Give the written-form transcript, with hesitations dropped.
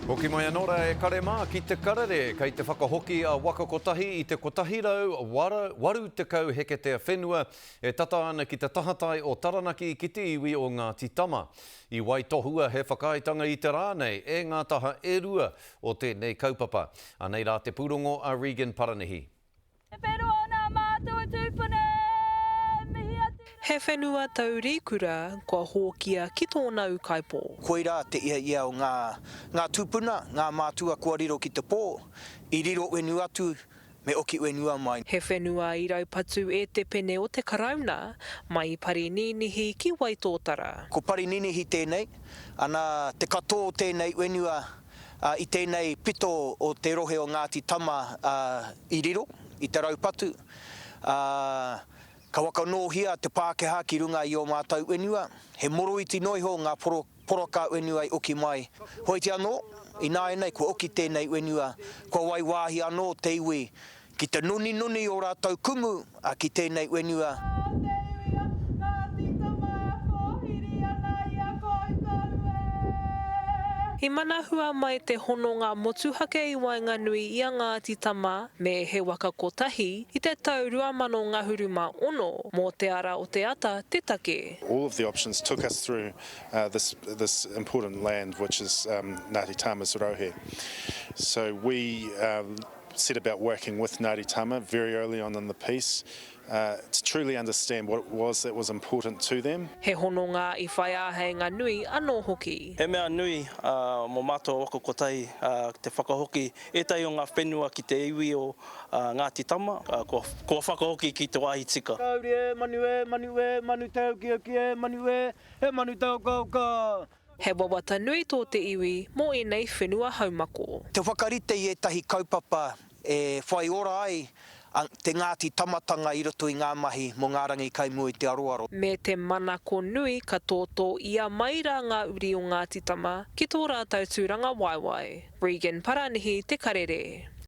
Hoki mai anō rā e kare mā ki te karere, kei te whakahoki a Waka Kotahi i te 180 heketea whenua e tata ana ki te tahatai o Taranaki ki te iwi o Ngāti Tama. I waitohua he whakaaetanga i te rā nei e ngā taha e rua o tēnei kaupapa. Anei rā te pūrongo a Regan Paranihi. He whenua o nā mātou tūpuna e mihi atu rā. He whenua taurikura kua hōkia ki tōna ūkaipō. Koirā te ia ia o ngā, ngā tūpuna, ngā mātua kua riro ki te pō, i riro whenua atu, me oki whenua mai. He whenua i raupatu e te pene o te Karauna, mai i Parininihi ki Waitōtara. Ko Parininihi tēnei, ana, te katoa o tēnei whenua ā, i tēnei pito o te rohe o Ngāti Tama i riro, i te raupatu, ā, ka whakanōhia te Pākehā ki runga i ō mātou whenua, he moroiti noa iho ngā poraka whenua i oki mai. Hoiti anō, ināianei kua oki tēnei whenua, kua wai wāhi anō te iwi Ki te noninoni o ratou kumu a ki tenei wenua. Ko te iwi a Ngāti Tama e pōhiri ana i a koutou e. I manahua mai te hononga motuhake i waenganui i a Ngāti Tama me He Waka Kotahi i te tau 2000 ngahuru mā ono, mō Te Ara o te Ata te take. All of the options took us through this this important land which is Ngāti Tama's rohe. So we set about working with Ngāti Tama very early on in the piece to truly understand what it was that was important to them. He hononga i whai āheinga nui anō hoki. He mea nui mō mātou a Waka Kotahi te whakahoki ētahi o ngā whenua ki te iwi o Ngāti Tama, kua whakahoki ki te wāhi tika. Kauri e manu e manu e manu te okioki e manu e he manu taokaoka. He wawata nui tō te iwi mō ēnei whenua haumako. Te whakarite i ētahi kaupapa e whai ora ai te Ngāti Tamatanga i roto i ngā mahi mō ngā rangi kai mua i te aroaro. Me te manako nui ka tōtō ia mai rā ngā uri o Ngāti Tama ki tō rātou tūrangawaewae. Regan Paranihi Te Karere.